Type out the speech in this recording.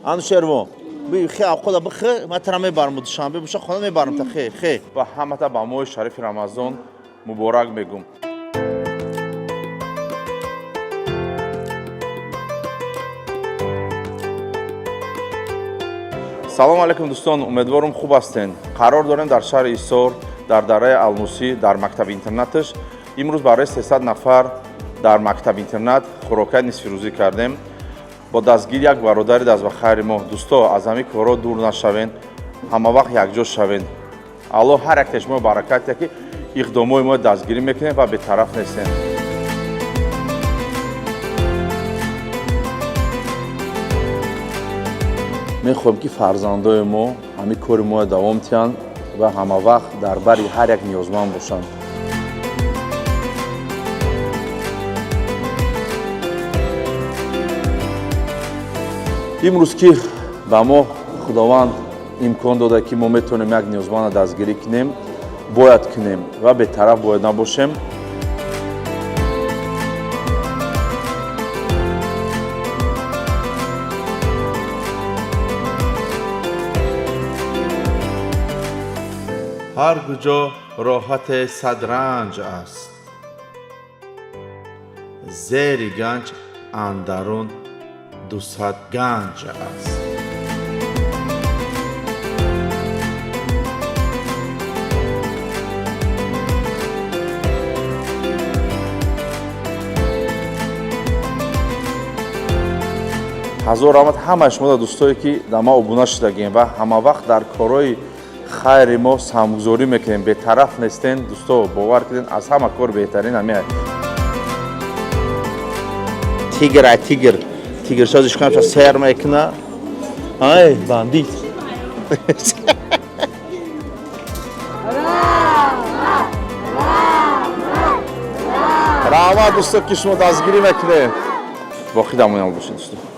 Анушервон, хе авқода бихе, ман тара мебарам Душанбе, боша хона мебарам та хе, хе. Ва ҳамата ба моҳи шарифи Рамазон муборак мегӯм. Салом алейкум, дӯстон, умедворам, хуб ҳастен. Қарор дорем дар шаҳри Ҳисор, дар дараи Алмусӣ, дар мактаби интернаташ. Имрӯз барои 300 нафар дар мактаби интернат хӯрокаи нисфирӯзӣ кардем бо дастгири як бародари дастбахайри мо. Дӯсто, аз ҳамин корҳо дур нашавен, ҳама вақт якҷо шавен. Аллоҳ ҳар яктаи шумо баракат диҳад, ки иқдомҳои мо дастгирӣ мекунем ва бетараф нестем. Мехоҳем, ки фарзандои мо ҳамин кори моро давом диҳанд ва ҳама вақт дар бари ҳар як ниёзманд бошанд. Имрӯз ки ба мо Худованд имкон дода, ки мо метавонем як ниёзмандро дастгирӣ кунем, бояд кунем ва бетараф бояд набошем. Ҳар куҷо роҳате сад ранҷ аст, зери ганҷ андарун 200 ганҷ аст. Ҳазор раҳмат ҳамаи шумо, дӯстое, ки дар ма обуна шудагем ва ҳама вақт дар корҳои хайри мо саҳмгузорӣ мекунем, бетараф нестен. Дӯсто, бовар кунед, аз ҳама кор беҳтарин ҳамин. Тигр ай тигр. Тигр созиш кунам, сер мекуна. Ай, бандит. Раҳмат, дӯсто, ки шумо дастгирӣ мекунед. Боқӣ дамоён бошед, дӯсто.